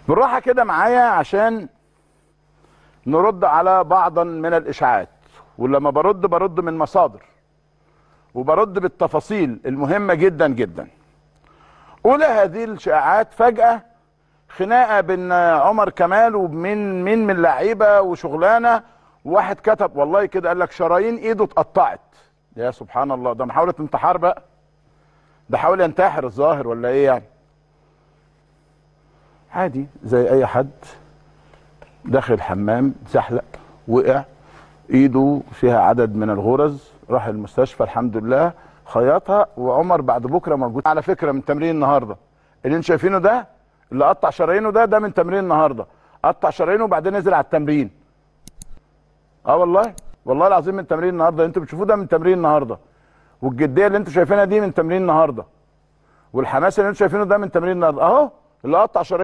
بالراحة كده معايا عشان نرد على بعضا من الاشاعات، ولما برد برد من مصادر وبرد بالتفاصيل المهمة جدا جدا. اولى هذه الشائعات فجاة خناقه بين عمر كمال ومين مين من اللعيبة وشغلانه، واحد كتب والله كده قال لك شرايين ايده اتقطعت. يا سبحان الله، ده محاولة انتحار بقى، ده حاول ينتحر الظاهر ولا ايه يعني؟ عادي زي اي حد داخل الحمام زحلق وقع، ايده فيها عدد من الغرز، راح المستشفى الحمد لله خياطها، وعمر بعد بكره موجود. على فكرة من تمرين النهارده اللي انتم شايفينه ده، اللي قطع شرايينه ده من تمرين النهارده، قطع شرايينه وبعدين نزل على التمرين. والله والله العظيم من تمرين النهارده، انتوا بتشوفوه ده من تمرين النهارده، والجديه اللي انتوا شايفينها دي من تمرين النهارده، والحماس اللي انتوا شايفينه ده من تمرين النهارده اهو اللي قطع شرايينه.